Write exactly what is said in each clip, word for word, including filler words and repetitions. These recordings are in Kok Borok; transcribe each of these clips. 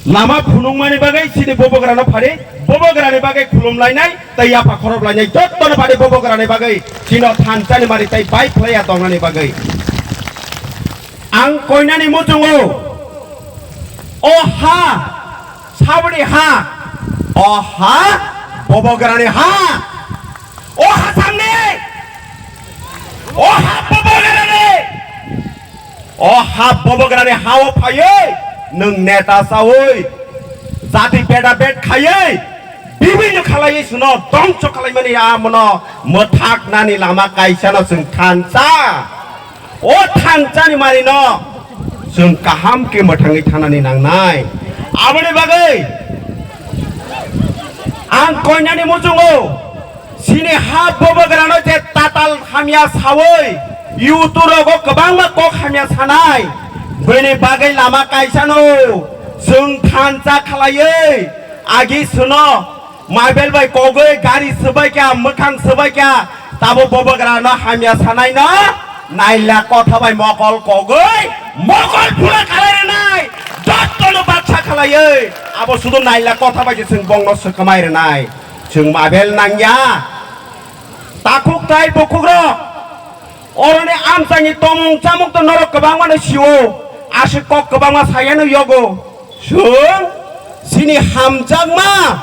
Lama phunukmani bagwi chini bubagrano phari, bubagrani bagwi khulumlainai tei yapha khoroplainai jottono phari bubagrani bagwi chino thansani mari tei bai phlaiya tongnani bagwi. Ang koinani muchungo o ha, saboni ha, o ha, bubagrani ha, o ha samni, o ha bubagrani. O ha bubagrani hao phaiwi nwng neta chawi jati beda bed khaiwi bibinno khalaiwi chwngno dongso khalaimani amono mwthaknani lama kaisano chwng thansa. O thansani marino chwng kaham khe mwthangwi thanani nangnai. Aboni bagwi ang koinani muchungo chini ha bubagrano je tatal hamya sawi, YouTube rogo kwbangma kok hamya sanai, bini bagwi lama kaisano chwng thansa khalaiwi agi chwngno mobile bai kogwi gari swbaikha, mwkhang swbaikha, tabo bubagrano hamya sanaino naila kotha bai mokol kogwi mokol phura khalai rwnai, jottono baksa khalaiwi abo sudu naila kotha bai se chwng bongno swkamai rwnai. Chwng mabel nangya. Takhuk tai bukhukrok. Oroni amchaini tomung chamung to norok kwbangmano sio. Aswk kok kwbangma sayano yogo. Chwng chini hamjakma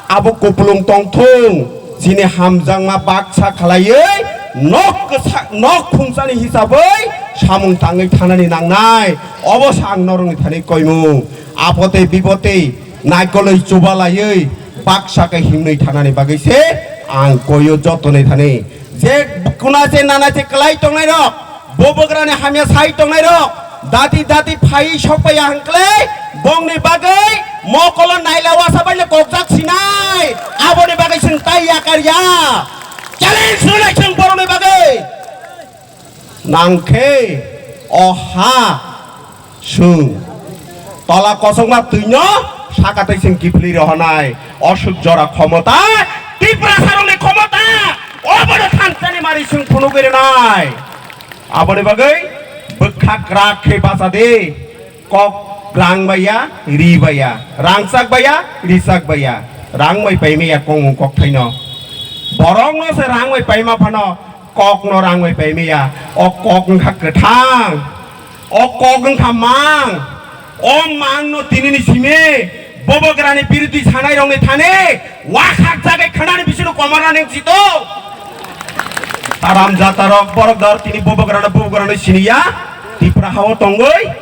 abo kupulung tongthung. Chini hamjakma baksa khalaiwi nok kwsa-, nok khungsani hisabwi samung tangwi thanani nangnai. Obo se ang norokni thani koimung. Apotei bipotei naikolwi chubalaiwi baksa khe himnwi thanani bagwi se ang koyo jotoni thani. Je kuna je nana je kwlai tongnai rok, bubagrani hamya sai tongnai rok, dati dati phai sok paiya hwnkhe bongni bagwi mokolo naila wasa bai kokjak sinai, aboni bagwi chwng tai yakar ya. Challenge rwnai chwng borokni bagwi. Nangkhe o ha chwng tola kosongma twino saka tei chwng kiphilwi rohornai. Oswk jora khomota, Tiprasarokni khomota, obono thansani mari chwng phunugwi rwnai. Aboni bagwi bwkha kwrak khe bacha di. Kok rang bai ya, ri bai ya, rangchak bai ya, richak bai ya, rang bai paimaya kongmung kokthaino. Borokno se rang bai paima phano kokno rang bai paimaya. O kok wngkha kwthang, o kok wngkha mang, o mangno tinini simi bubagrani biruti sanairokni thani wakhak jagwi khwnani bisino komarnani wngsi to. Haram jatarok borok dor tini bubagrano bubagrano siniya Tipra hao tongwi.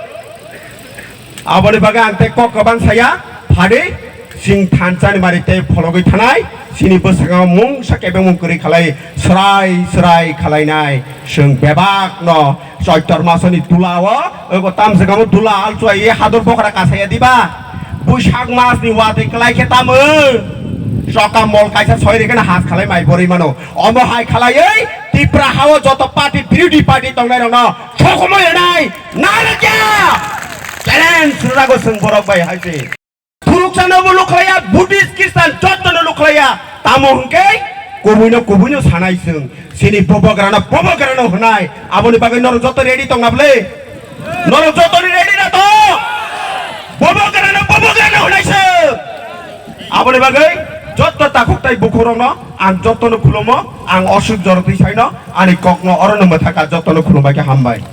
Aboni bagwi ang tei kok kwbang saya, phadi chwng thansani mari tei phologwi thanai, chini bwskango mungsa kebengmung kwrwi khalai, srai srai khalainai, chwng bebakno Choitor masoni dula o, ego tamswkamo dula alchua ye hadur bokra kasaya diba, Buisak masni watwi kwlai khe tamo, soka mol kaisa soi rikhe na has khalai mai borwi mano, omo hai khalaiwi Tipra hao joto party, birodhi party tongnai rokno sokomoi rwnai. Narwkya! Challenge rwjago chwng borok bai hai se. Phuruksa no bo lukhlaiya, Buddhist, Christian joto no lukhlaiya. Tamo hwnkhe kubuino kubuino sanai chwng. Chini bubagrano bubagrano hwnai. Aboni bagwi norok joto ready tongna bwle? Norok joto ni ready na to? Bubagrano bubagrano hwnai chwng. Aboni bagwi joto takhuk tai bukhurokno ang jotono khulumo, ang osuk jorotwi saino, ani kokno orono mwthaka jotono khulumbai khe hambai.